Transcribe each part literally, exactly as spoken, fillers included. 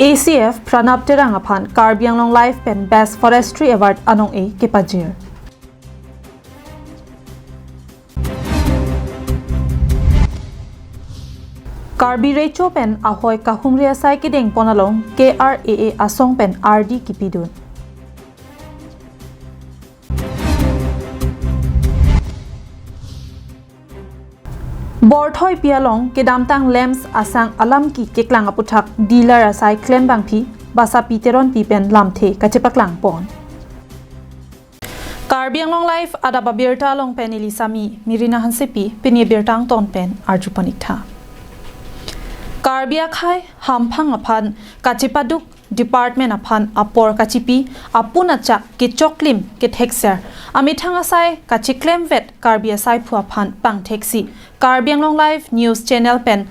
A C F Pranab Terang aphan Karbi Anglong Live pen Best Forestry Award anong-e kepajir. Karbi Recho pen ahoi kahumri asai kedengpon along K R A A asong pen ardi kipidun. Borthoi pi along kedamtang lamps asang alam ki keklang aputhak dealer asai klembangpi Basapi Teronpi pen lamthe kachepaklangpon. Karbi Anglong Live adap abirta along pen neli Sami Mirina Hansepi, pini birta angton pen arjupon-iktha. Karbi akhei hamphang aphan kachepaduk department aphan apor kachipi apun achak kechoklim kethekser amethang asai kacheklemvet Karbi asaiphu aphan pangtheksi Karbi Anglong Live News Channel pen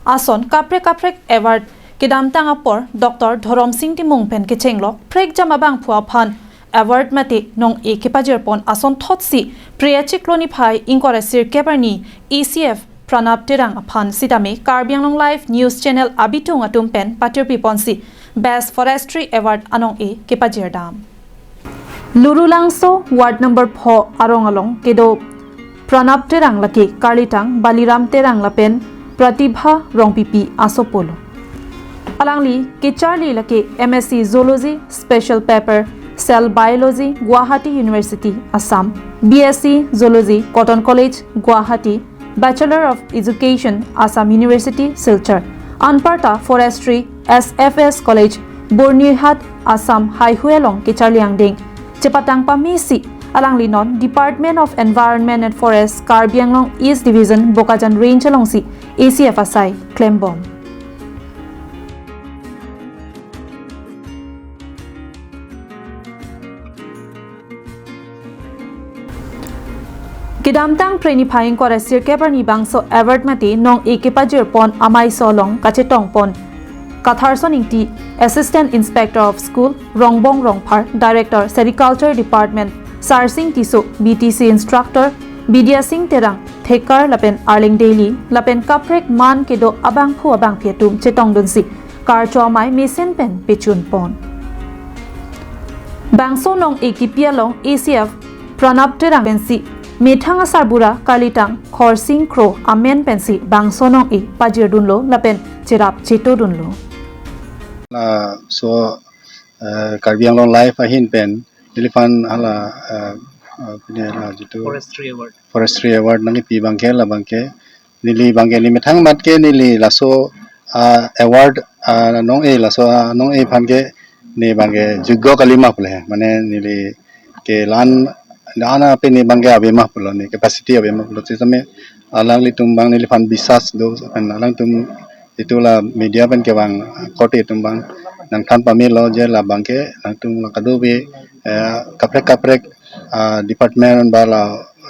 ason kaprek kaprek award kedamtang apor Doctor Dhorom Sing Timung pen kechenglok prekjam abangphu aphan award mate nong-e kepajirpon asonthotsi Priya Chiklo niphai ingkoi ra sirkep arni A C F Pranab Terang aphan sitame Karbi Anglong Live News Channel abitung atum pen patirpiponsi Best Forestry Award anong-e kepajirdam. Lurulangso Ward number four arong along kedo Pranab Terang lake karlitang Baliram Terang lapen Pratibha Rongpipi asopo lo. Alangli kecharli lake M S C Zoology, Special Paper, Cell Biology, Guwahati University, Assam, B S C Zoology, Cotton College, Guwahati, Bachelor of Education, Assam University, Silchar, anparta Forestry, S F S College, Byrnihat, Assam, haihui along kecharli angdeng chepatang pamesi alangli non Department of Environment and Forest, Karbi Anglong East Division, Bokajan Range alongsi A C F asai klembom. Kedamtang Phre niphai ingkoi ra sirkep arni bangso award mate nong-e kepajirpon ameiso along kachetongpon Katharson Ingti, Assistant Inspector of School, Rongbong Rongphar, Director Sericulture Department, Sarsing Tisso, B T C Instructor, Bidya Sing Terang, Thekar lapen Arleng Daily lapen kaprek man kedo abangphu abangphi atum chetongdunsi karcho amei mesen pen pechunpon. Bangso nong-e kipi along A C F Pranab Terang pensi methang asarbura karlitang Khorsing Kro amen pensi bangso nong-e pajirdunlo lapen cherap chetodunlo. Laso, eh, Karbi Anglong Live ahin pen neliphan hala, eh, eh, pini hala jitu Forestry Award. Forestry Award nangkipi abangke labangke neli abangke neli methang mat ke neli laso, ah, award, ah, nong-e laso, ah, nong-e aphan ke ne abangke jogjo kalima pule mane neli ke lan lan ape ne abangke avema pulo ne capacity avema pulo sitame alanglitum abang neliphan biswas do pen alangtum itu la media pen kevang korte atum abang nangthan pamelo je labangke nangtum la kadokave, eh, kaprek kaprek, ah, department ba la,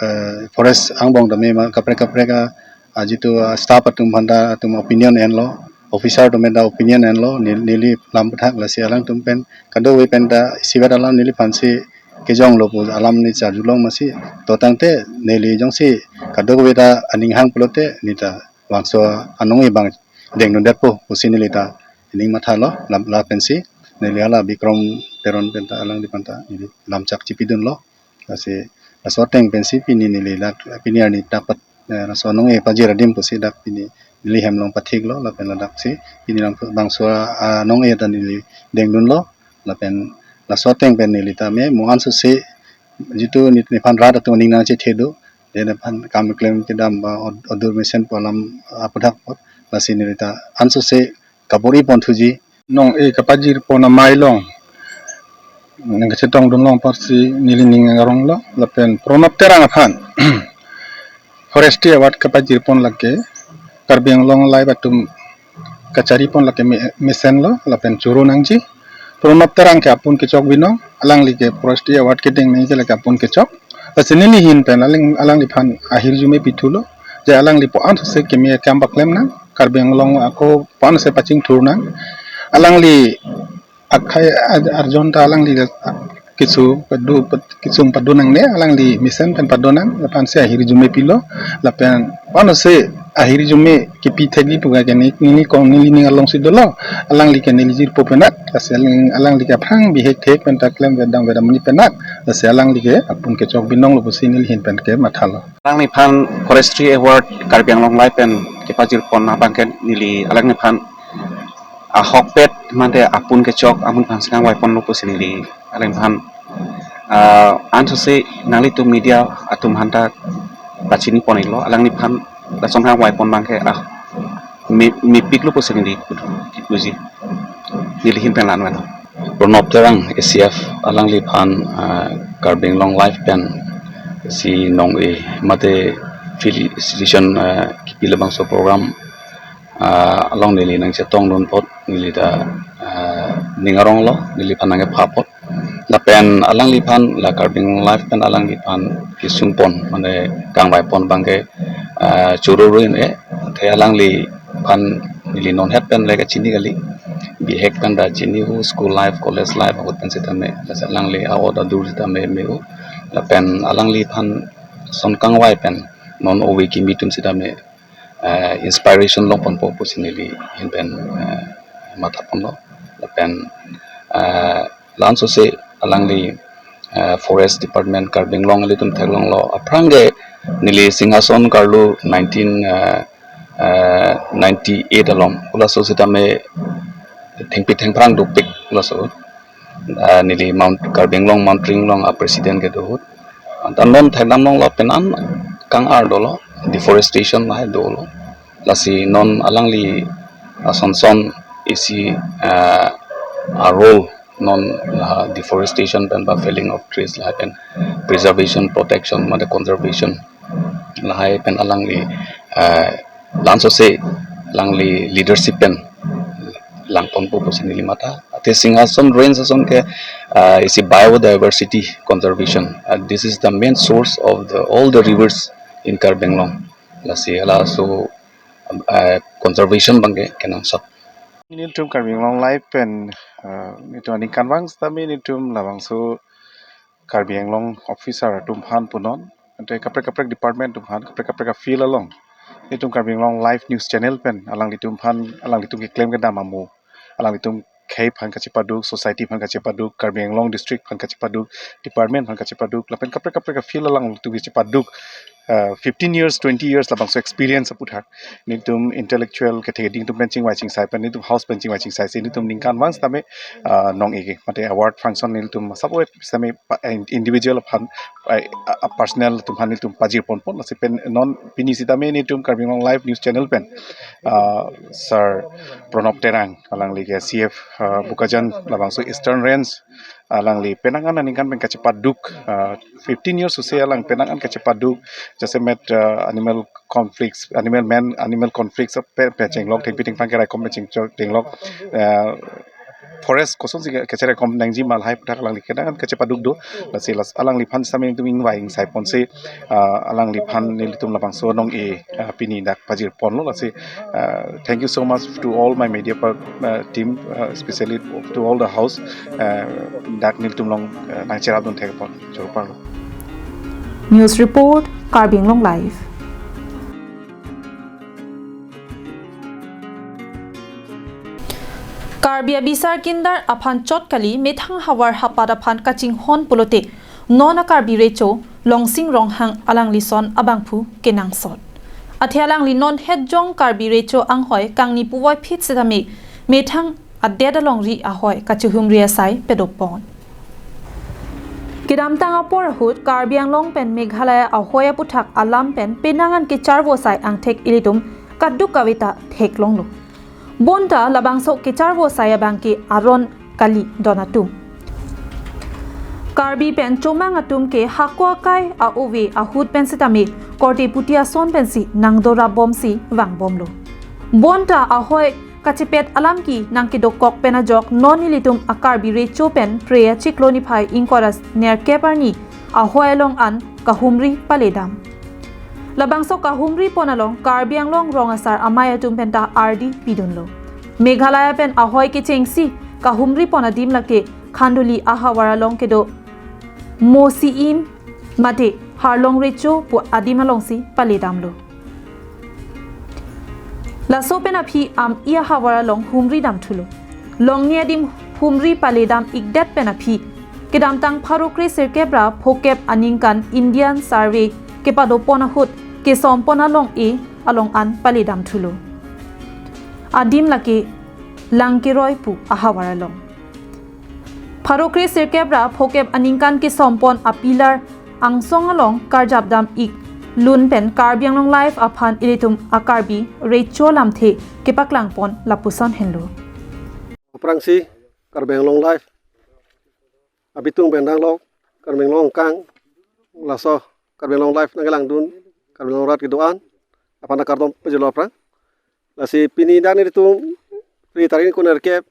eh, forest angbong tame ma kaprek kaprek, ah, ah, jitu, ah, staff atum aphanta atum opinion enlo, officer atum aphanta opinion enlo, nel-, neli lam aputhak lasi alangtum pen kadokave penta isivet alam neliphansi kejonglo pu alam ne charjulong masi to tangte neli jongsi kadokave ta aning hang pulote neta bangso anong-e abang dengdundetpo pusi neli ta aning mathalo lam lapensi neli hala Bikrom Teron penta alangli aphanta neli lamchak chipidunlo. Lasi laso ateng pensi pini neli dak pini arni dak pat, eh, laso nong-e pajir adim pusi dak pini neli hem along pathiklo lapen ladaksi pini lang bangso, ah, nong-e ta neli dengdunlo lapen laso ateng pen neli tame mo ansose jitu ne, nephan rat atum aning nangchethedu, de nephan kam klem kedam ba od-, odur mesen pu alam aputhak apot lasi neli ta ansose kabor-ipon thuji. Nong-e kapajirpon amei along nangkachetongdunlong apotsi neli ning aronglo lapen Pranab Terang aphan Forestry Award kapajirpon lake Karbi Anglong Live atum kacharipon lake me-, mesenlo lapen choro nangji. Pranab Terang ke apun kechok binong, alangli ke Forestry Award kedeng nangji ke lake apun kechok. Lasi neli ahin pen alang, alangliphan ahirjume pithulo je alangli po ansose keme akam paklem nang, Karbi Anglong ako po ansose pachingthur nang. Alangli akhei ar-, arjon ta alangli keso padu, keso padu nangne, alangli mesen pen padu nang, lapensi ahirjume pilo, lapen po ansose ahirjume kipi thekji pu ga ke ne neli kong neli ning alongsi dolo, alangli ke neli jirpo penak, lasi alang, alangli ke aphrang bihek thek pen ta klem vedam vedam ni penak, lasi alangli ke apun kechok binong lo pusi neli ahin pen ke mathalo. Alangliphan Forestry Award Karbi Anglong Live pen kepajirpon abang ke neli alangliphan ahokpet mate apun kechok amun aphan si kangvaiponlo pusi neli alangliphan, ah, ansose nanglitum media atum aphanta pachini pon iklo, alangliphan lason kangvaipon abang ke, ah, me, mepiklo pusi neli puji. Neli ahin pen la-an velo. Pranab Terang, A C F, alangliphan, ah, Karbi Anglong Live pen si nong-e mate felicitation, ah, kipi labangso program, ah, along neli nangchetongdun apot neli ta, ah, ning aronglo, neliphan nangkepha apot. Lapen alangliphan la Karbi Anglong Live pen alangliphan kesungpon mane kangvaipon abang ke, ah, choro ru-in-e, athe alangliphan neli non het pen le kachini kali. Bihek pen ta chini ho, school life, college life ahut pen sitame, lasi alangli a-ot adur sitame me-o. Lapen alangliphan ason kangvai pen non ove kimi atum sitame, eh, inspiration longponpo pusi neli ahin pen, eh, mathaponlo. Lapen, eh, la-ansose alangli, eh, Forest Department Karbi Anglong ilitum theklonglo. Aphrang ke neli Singhason karlu nineteen, eh, eh, ninety-eight along. Pu laso sitame thengpi thengphrang dopik laso. Ah, neli Mount, Karbi Anglong Mountaineering along a-president kedo ahut. Anta non thekdam longlo, penan kang-ar dolo, deforestation lahai dolo. Lasi non alangli ason son isi, ah, a-role non la deforestation pen ba felling of trees lahai pen preservation, protection mate conservation lahai pen alangli, ah, la-ansose alangli leadership pen langponpo pusi neli matha. Athe Singhason Range ason ke, ah, isi biodiversity conservation. Ah, this is the main source of the all the rivers in Karbi Anglong. Lasi halaso, ah, conservation abang ke kenangsot. Nelitum Karbi Anglong Live pen, ah, nelitum aningkanvang sitame nelitum labangso Karbi Anglong officer atum aphan punon, ante kaprek kaprek department atum aphan, kaprek kaprek a-field along nelitum Karbi Anglong Live News Channel pen alanglitum aphan, alanglitum keklem kedam amo, alanglitum khei aphan kachepaduk, society aphan kachepaduk, Karbi Anglong district aphan kachepaduk, department aphan kachepaduk, lapen kaprek kaprek a-field along nelitum kachepaduk, ah, fifteen years, twenty years labangso experience aputhak nelitum intellectual kethe keding atum pen chingvai chingsai pen, nelitum house pen chingvai chingsai si nelitum ningkanvang sitame, ah, nong-e ke mate award function nelitum sabo sitame pa-, in-, individual aphan, ah, ah, personal atum aphan nelitum pajirponpon, lasi pen non pini sitame nelitum Karbi Anglong Live News Channel pen, ah, Sir Pranab Terang, alangli ke C F, ah, Bokajan labangso Eastern Range, alangli penang an aningkan pen kachepaduk, ah, fifteen years use alang penang an kachepaduk, jasemet, ah, animal conflicts, animal man, animal conflicts pen, pen chenglok, thengpi thengphrang keraikom pen cheng-, chenglok, ah, forest kosonsi ke-, kacheraikom nangji ma lahai aputhak alangli penang an kachepaduk do, lasi las-, alangliphan sitame nelitum ingvai ingsaiponsi, ah, alangliphan nelitum labangso nong-e, ah, pini dak pajirponlo, lasi, ah, thank you so much to all my media par-, ah, team, ah, especially to all the house, ah, dak nelitum along, ah, nangcherapdun thekpon, chorparlo. News report, Karbi Anglong Live. Karbi abisar kindar aphan chot kali, methang havar hapat aphan kachinghon pulote non a-Karbi Recho Longsing Ronghang alangli ason abangphu kenangsot. Athe alangli non het jong Karbi Recho anghoi kangni puvoiphit sitame methang adet alongri ahoi kachihumri asai padopon. Kedamtang apor ahut Karbi Anglong pen Meghalaya ahoi aputhak alam pen penang an kecharvo asai angthek ilitum kadokave ta theklonglo. Bonta labangso kecharvo asai abang ke aron kali don atum. Karbi pen Chomang atum ke hako akai a-ove ahut pen sitame korte puti ason pensi nangdorapbomsi vangbomlo. Bonta ahoi kachepet alam ke nangkedokok pen ajok non ilitum a-Karbi Recho pen Phre achiklo niphai ingkoi ra nerkep arni ahoi along an kahumri paledam. Labangso kahumripon along Karbi Anglong rong asar amei atum penta ardi pidunlo. Meghalaya pen ahoi kechengsi kahumripon adim lake Khanduli ahavar along kedo Mosi-im mate Harlong Recho pu adim alongsi paledamlo. Laso pen aphi Am-i ahavar along humri damthulo. Longni adim humri pale dam-ikdet pen aphi kedamtang pharo kre sirkep ra phokep aningkan Indian Survey kepadopon ahut kesompon along-e along an pale damthulo. Adim lake Langkeroi pu ahavar along. Pharo kre sirkep ra phokep aningkan kesompon a pillar angsong along karjap dam-ik lun pen Karbi Anglong Live aphan ilitum a Karbi recho lamthe kepaklangpon lapuson henlo. Aphrangsi Karbi Anglong Live abitung pen danglok Karbi Anglong kang laso Karbi Anglong Live nangkelangdun Karbi Anglong arat kedo-an aphan kardom pajirlo aphrang. Lasi pini dan ilitum Phli tarik ingkoi nerkep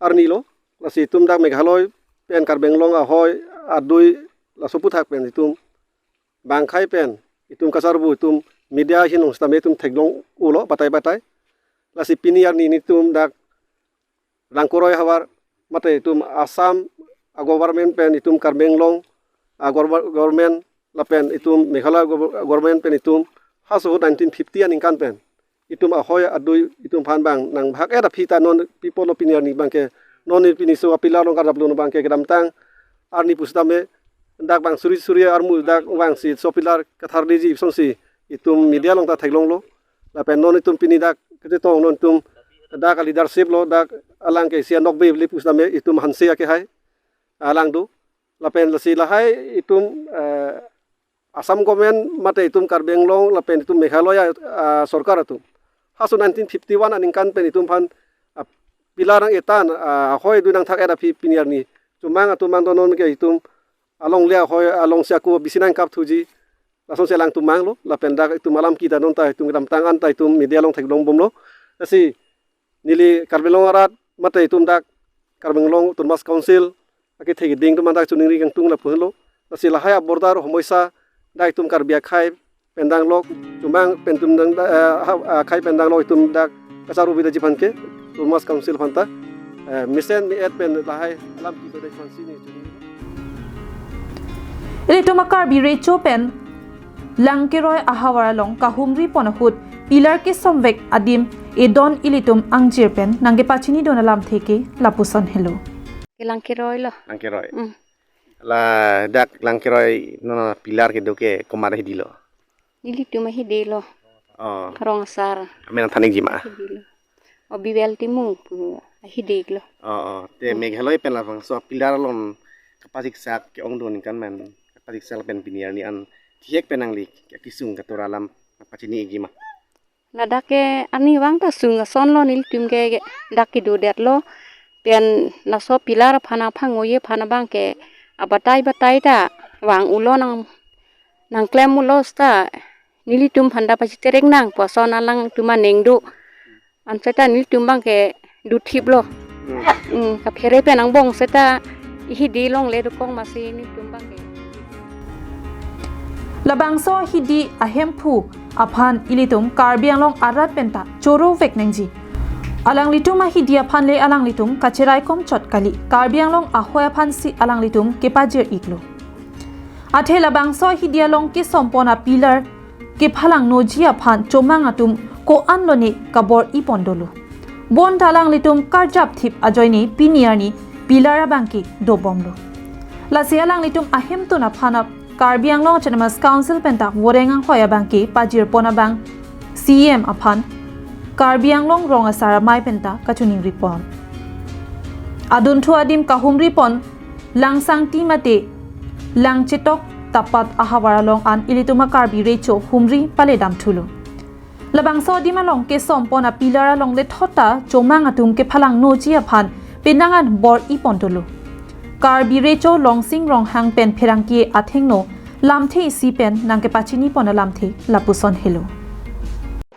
arni lo. Lasi itum dak Meghalaya pen Karbi Anglong ahoi adui laso aphuthak pen itum bangkai pen itum kacharbu itum media ahin along sitame itum theklong ulo batai batai. Lasi pini arni nelitum dak Langkeroi havar mate itum Assam a government pen itum Karbi Anglong a gov- government lapen itum Meghalaya gov- government pen itum halaso ahut nineteen fifty aningkan pen itum ahoi adui itum aphan bang nangbhak-et aphi ta non pi apotlo pini arni abangke, non pini laso a pillar along karjaplo abangke kedamtang arni pusitame dak bang suri suri armu dak bangsi laso a pillar katharliji lasonsi itum media along ta theklonglo. Lapen non itum pini dak kachetong non itum dak a leadership lo, dak alang ke isi a Nokbe Valley pusitame itum Hanse akehai alang do. Lapen lasi lahai itum, eh, Assam government mate itum Karbi Anglong lapen itum Meghalaya, ah, sorkar atum halaso nineteen fifty-one aningkan pen itum aphan, ah, pillar nang-e tang, ah, ahoi adui nangthak-et aphi pini arni chomang atum mangdo, non ke itum alongle ahoi alongsi ako bisi nangkapthuji lasonsi alangtum manglo. Lapen dak itum alam kita non ta itum kedamtang an ta itum media along theklongbomlo. Lasi neli Karbi Anglong arat mate itum dak Karbi Anglong Autonomous Council akethe keding atum an dak choningri kangtung lapu henlo. Lasi lahai a border homoisa dak itum Karbi akhei pen danglok chomang pen itum dang, eh, ha- akhei pen danglok itum dak kacharbu bidetji aphan ke Autonomous Council aphan ta, eh, mesen me-et pen lahai alam kepado aphansi neli choningri. Ilitum a Karbi recho pen Langkeroi ahavar along kahumripon ahut pillar kesomvek adim edon ilitum angjir pen nangkepachinidun alamthe ke lapuson henlo. Ke Langkeroi lo. Langkeroi. Mm. La dak Langkeroi non a pillar kedo ke komat ahidi lo? Nelitum ahidi lo. Oh. Rong asar. Amen thanikji ma? Ahidi lo. O Bibel Timung pu ahidi lo. Oh, oh. Te Hmm. Meghalaya pen labangso a pillar along kapasiksak ke-ongdun aningkan men kapasiksak pen pini arni an thihek pen nangli kesung katura alam pachiniji ma? Ladak ke arnivang ta sung ason lo, nelitum ke dak kedodetlo. Pen laso pillar aphan aphangoye aphan abangke abatai batai ta vang-ulo, nang nangklem-ulo seta nelitum aphan ta pachiterek nang pu ason alangtum aning do. Anchot ta nelitum abangke dothiplo. Hmm. Hmm, kaphere pen angbong seta ihidi longle dokok masi nelitum abangke. Labangso ahidi ahemphu aphan ilitum Karbi Anglong arat penta chorovek nangji. Alanglitum ahidi aphan le alanglitum kachiraikom chot kali, Karbi Anglong ahoi aphansi alanglitum kepajir-iklo. Athe labangso ahidi along kesompon a pillar kephalangnoji aphan chomang atum ko-an lone kabor-ipon dolo. Bonta alanglitum karjap thip ajoine pini arni pillar abangke dobomlo. Lasi alanglitum ahemtun aphan a Karbi Anglong Autonomous Council penta voreng anghoi abangke pajirpon abang C E M aphan Karbi Anglong rong asar amei penta kachoningripon. Adunthu adim kahumripon Langsangti mate Langchetok Tapat ahavar along an ilitum a Karbi recho humri pale damthulo. Labangso adim along kesompon a pillar along lethot ta chomang atum kephalangnoji aphan penang an bor-ipon dolo. Karbi recho Longsing Ronghang pen pherangke athengno lamthe isi pen nangkepachinipon alamthe lapuson helo.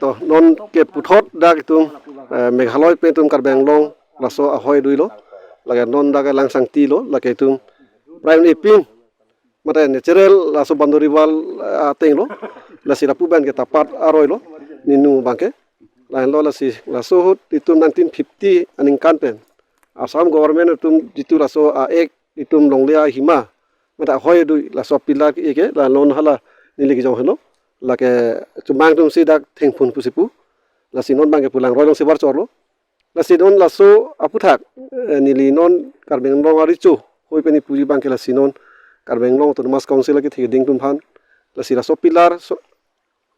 To non ke puthot dak itum, eh, Meghalaya pen itum Karbi Anglong laso ahoi adui lo, lake non dak Langsangti lo, lake itum prime epin mate natural laso boundary wall, eh, ateng lo, lasi lapu abangke Tapat aroi lo, ninu abangke. Lahenlo lasi laso ahut itum nineteen fifty aningkan pen Assam government itum jitu laso a-act itum longle ahima mate ahoi adui laso pillar ke-e ke, la non hala neli kejong henlo, lake chomang atumsi dak thengphun pusi pu. Lasi non abangke pu langroi alongsi varchorlo. Lasi non laso aputhak, eh, neli non Karbi Anglong arecho hoi pen ipuji abangke lasi non Karbi Anglong Autonomous Council akethe keding atum aphan. Lasi laso pillar so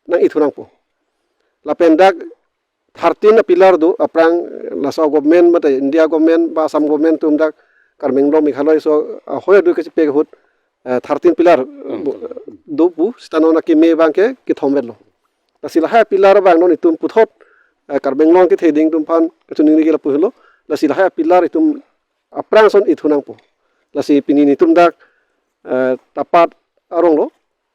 nang-ithu nangpo. Lapen dak thirteen a pillar do, aphrang, eh, laso government mate India government ba Assam government atum dak Karbi Anglong Meghalaya aso, ah, hoi adu kachepek ahut, eh, thirteen pillar, hmm, do pu, seta non akeme abangke kethom vetlo. Lasi lahai pillar abang non itum puthot, eh, Karbi Anglong akethe keding atum aphan kachiningri ke lapu helo. Lasi lahai pillar itum aphrang ason ithu nangpo. Lasi pini netum dak, eh, Tapat arong lo.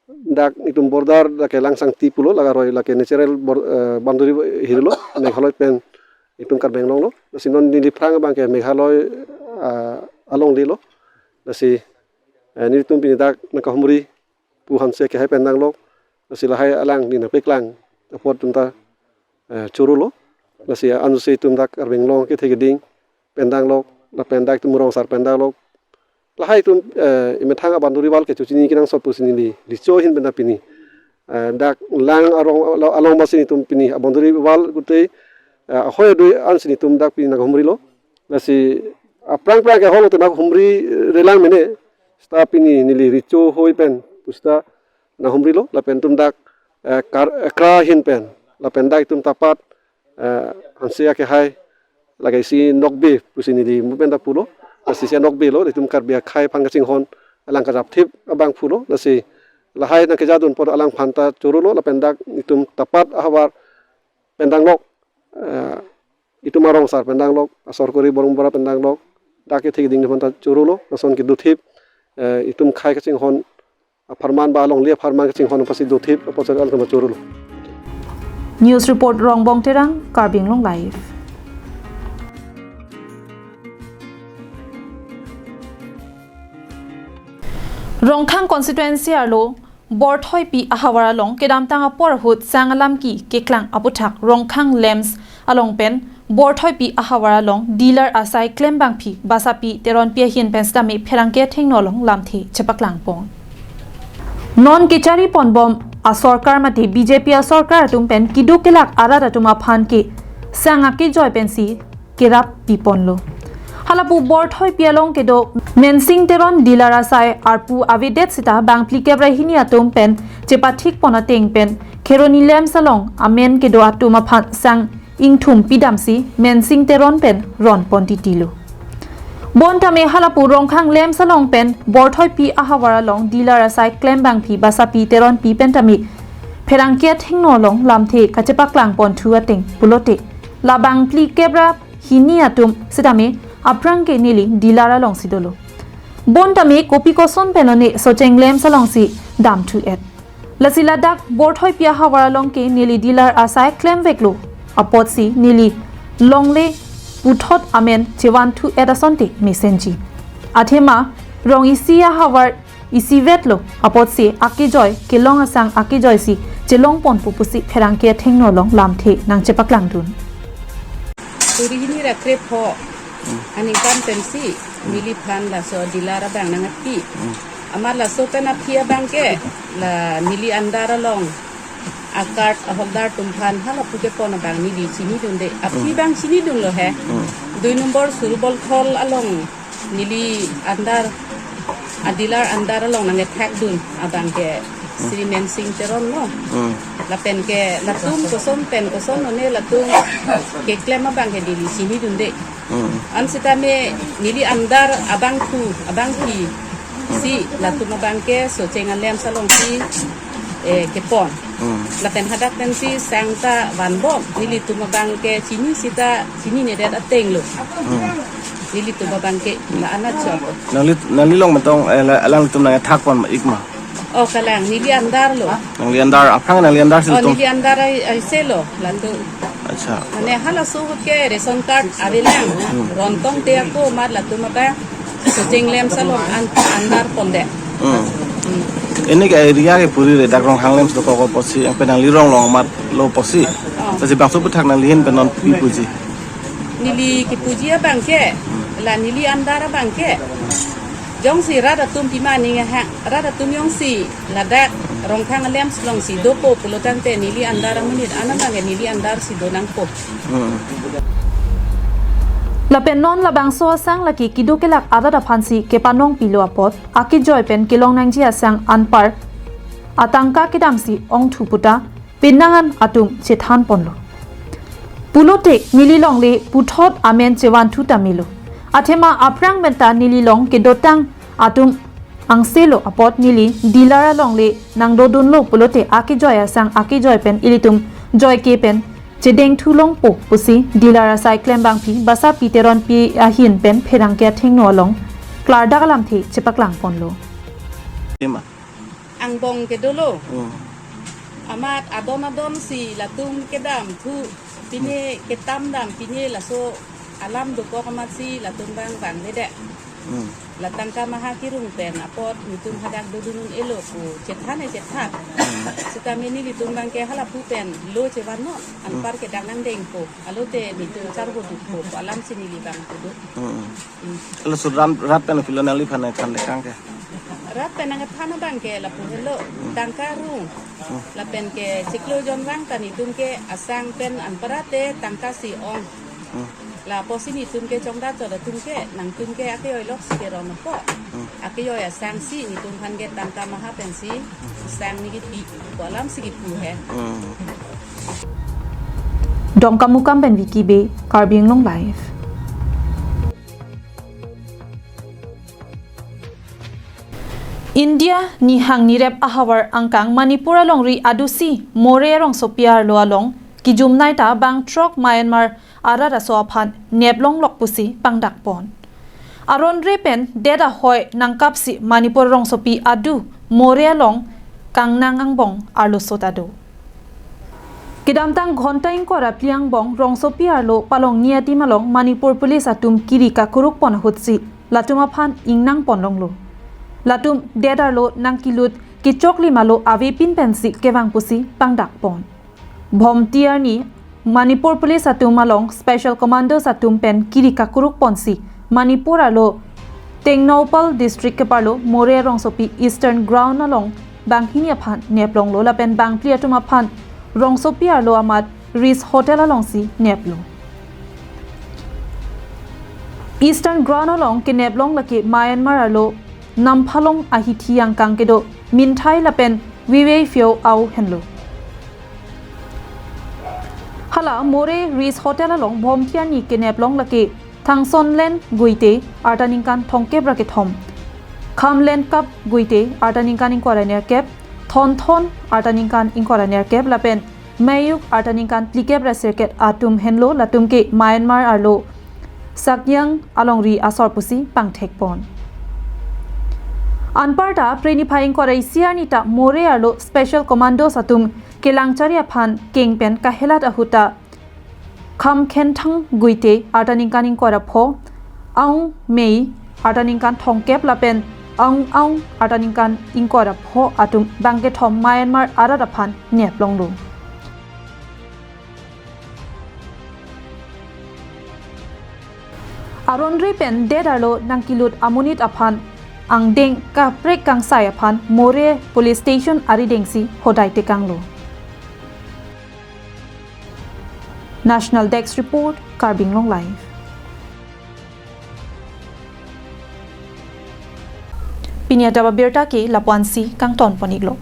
Dak itum border dak ke Langsangti pulo, lake aroi lake natural bor-, eh, boundary hirilo, Meghalaya pen itum Karbi Anglong lo. Lasi non neli aphrang abangke Meghalaya, ah, alongle lo. Lasi, eh, netum pini dak nangkahumri pu Hanse akehai pen nanglok. Lasi lahai alang neli nangpeklang apot atum ta, eh, chorolo. Lasi ansi itum dak Karbi Anglong akethe keding pen nanglok, lapen dak itum rong asar pen nanglok. Lahai itum, eh, imethang a boundary wall ke chochini kenangsot pusi neli recho ahin pen ta pini, eh, dak lang arong along, along masi netum pini a boundary wall kutei, eh, ahoi adui ansi netum dak pini nangkahumrilo. Lasi aphrang phrang ke holo te nangkahumri relang mene. Seta pini neli recho hoi pen pu seta nanghumrilo, lapen itum dak, eh, kar-, eh, kra ahin pen, lapen dak itum Tapat, eh, Hanse akehai, lake isi nokbe pusi neli mu pen ta pulo. Lasi isi nokbe lo, itum Karbi akhei aphan kachinghon alang kajapthip abang pulo. Lasi lahai nangkejadun apot alangphan ta chorolo, lapen dak itum Tapat ahavar pen nanglok, eh, itum arong asar pen nanglok, asor kori borong bora pen nanglok, dak akethe keding atum aphan ta chorolo, lason kedothip, eh, itum khei kachinghon apharman ba alongle apharman kachinghon apotsi dothip apotsi alangtum chorolo. News report, Rongbong Terang, Karbi Anglong Live. Rongkhang constituency arlo Borthoipi ahavar along kedamtang apor ahut sang alamki keklang aputhak Rongkhang Lamps along pen Borthoipi ahavar along dealer asai klem bangphi Basapi Teronpi ahin pen sitame pherangke athengno along lamthe chepaklang pon. Non kechari ponbom asorkar mate B J P asorkar atum pen keduk kelak arat atum aphan ke sang akejoi pensi kerap piponlo. Halapu Borthoipi along kedo Mensing Teron dealer asai arpu avedet sita bangphli kep ra hini atum pen chepathik pon ateng pen Kheroni Lamps along amen kedo atum aphan sang ingthum pidamsi Mensing Teron pen ron pon titilo. Bonta me halapu Rongkhang Lamps along pen Borthoipi ahavar along dealer asai klem bangphi Basapi Teronpi pen tame pherangke athengno along lamthe kachepaklang ponthu ateng pulote la bangphli kep ra hini atum sitame aphrang ke neli dealer alongsi dolo. Bonta me kopi koson pen lone Socheng Lamps alongsi damthu et. Lasi ladak Borthoipi ahavar along ke neli dealer asai klemveklo apotsi neli longle puthot amen chevanthu et asonte mesenji. Athema rong isi ahavar isivetlo apotsi akejoi kelong asang akejoisi chelong ponpo pusi pherangke athengno along lamthe nangchepaklangdun. Suri hini ra krepho aningkan pensi neliphan laso dealer abang nangpi. Amat laso pen aphi abang ke la neli under along a-card holder atum aphan halapu kepon abang neli chinidunde. Aphi abang chinidunlo he. Dui number Surubol Thol along neli under, a-dealer under along nangkethakdun abang ke Sri Mensing Teron lo. Hmm. Lapen ke latum koson pen koson lone latum keklem abang ke neli chinidunde. Hmm. An sitame neli under abangphu, abangphi si latum abang ke Socheng Lamps alongsi, eh, kepon. Hmm. Lapen hadak pensi sang ta vanbom, nelitum abang ke chini sita chininedet ateng lo. Hmm. Nelitum abang ke la-an acho. Nangli, nangli long matong, eh, la-, alangtum nangthakpon ma ik ma? Oh, kalang, neli under lo. Nangli under, aphrang nangli under si. Oh, latum. Neli under ai, ai selo, latum. Acha. Mane halaso ahut ke ration card avelang. Hmm. Rontong te ako amat latum abang Socheng Lamps along an-, under pondet. Hmm. Hmm. Ini ke area ke puri re dak Rongkhang Lamps dokok apotsi, yang pen nangli rong along amat lo apotsi. Oh. Lasi bangso aputhak nangli ahin pen non pi puji? Neli kepuji abang ke, la neli under abang ke Jongsi rat atum pima ning ahang, rat atum jongsi ladak Rongkhang alem alongsi dopo pulotangte neli andar amonit anam abang neli andar si donangpo. Hmm. Lapen non labangso asang lake kedo kelak arat aphansi kepanong pilo apot, akejoi pen kelong nangji asang anpar atangka kedamsi ongthu puta pinangan atum chethan ponlo. Pulote neli longle puthot amen chevan thu ta melo. Athema aphrang menta neli long kedotang atum angselo apot neli dealer alongle nangdodunlo pulote akejoi asang akejoi pen ilitum joike pen chedeng thu longpo pusi dealer asai klembangpi Basappi Teronpi ahin pen pherangke athengno along klardak alamthe chepaklang ponlo. Ima. Angbong kedolo. Hmm. Amat adon adon si latum kedam thu pine ketam dam pine laso alam dokok amatsi latum bang bang lede. Hmm. La tangka maha kirung pen apot nitum hadak dodunun elo pu chethan e chethan. Hmm. Sitame nelitum bang ke hala pu pen lo chevan non anpar kedang nangdengpo. Alote nitum charbo dukpo alamsi neli bang kudu. Hmm. Hmm. Laso ram rat pen pilo nangliphan than dekang ke. Rat pen nangthan abang ke lapu helo. Hmm. Tangka rung. Hmm. Lapen ke chiklo jon vang ta nitum ke asang pen anparate tangka si ong. Hmm. Lapusi nitum ke chongda choda atum ke nangtum ke akejoi lok si kerong po. Hmm. Akejoi asang si nitum aphan ke tangka maha pensi asang neli pi pu alamsi kipu he. Hmm. Dongkamukam pen Vicky Bey, Karbi Anglong Live. India nihang nirep ahavar angkang Manipur alongri adusi Moreh rongsopi arlo along kijumnei ta bang throk Myanmar arat aso aphan neplonglok pusi pangdak pon. Aron re pen det ahoi nangkapsi Manipur rongsopi adu Moreh along kangnang angbong arloso ta do. Kedamtang ghonta ingkoi ra phli angbong rongsopi arlo palongni adim along Manipur Police atum kiri kakuruk pon ahutsi latum aphan ingnang ponlonglo. Latum det arlo nangkelut kechoklim arlo avepin pensi kevang pusi pangdak pon. Bhomti arni Manipur Police atum along Special Commandos atum pen kiri kakuruk ponsi Manipur arlo Tengnoupal District keparlo Moreh rongsopi Eastern Ground along banghini aphan neplonglo lapen bangphli atum aphan rongsopi arlo amat Ritz Hotel alongsi neplo. Eastern Ground along keneplong lake Myanmar arlo Namphalong ahithi angkang kedo Minthai lapen Vive Phyo Aung henlo. Hala Moreh Ritz Hotel along Bhomti arni keneplong lake Thangsonlen Guite arta ningkan thomkep ra kethom, Khamlenkap Guite arta ningkan ingkoi ra nerkep, Thonthon arta ningkan ingkoi ra nerkep lapen Mayuk arta ningkan phlikep ra sirkep atum henlo, latum ke Myanmar arlo Sakyang alongri asor pusi pangthek pon. Anparta Phre niphai ingkoi ra isi arni ta Moreh arlo Special Commandos atum kelangchari aphan keng pen kahelat ahut ta Khamkhenthang Guite arta ningkan ingkoi ra pho, Aung Mei arta ningkan thomkep lapen Aung Aung arta ningkan ingkoi ra pho atum bangkethom Myanmar arat aphan neplonglo. Aron re pen det arlo nangkelut amonit aphan angdeng kaprek kangsai aphan Moreh Police Station aridengsi hodai tekanglo. National Desk Report, Karbi Anglong Live. Pini adap abirta ke lapu-ansi kangton pon-iklo.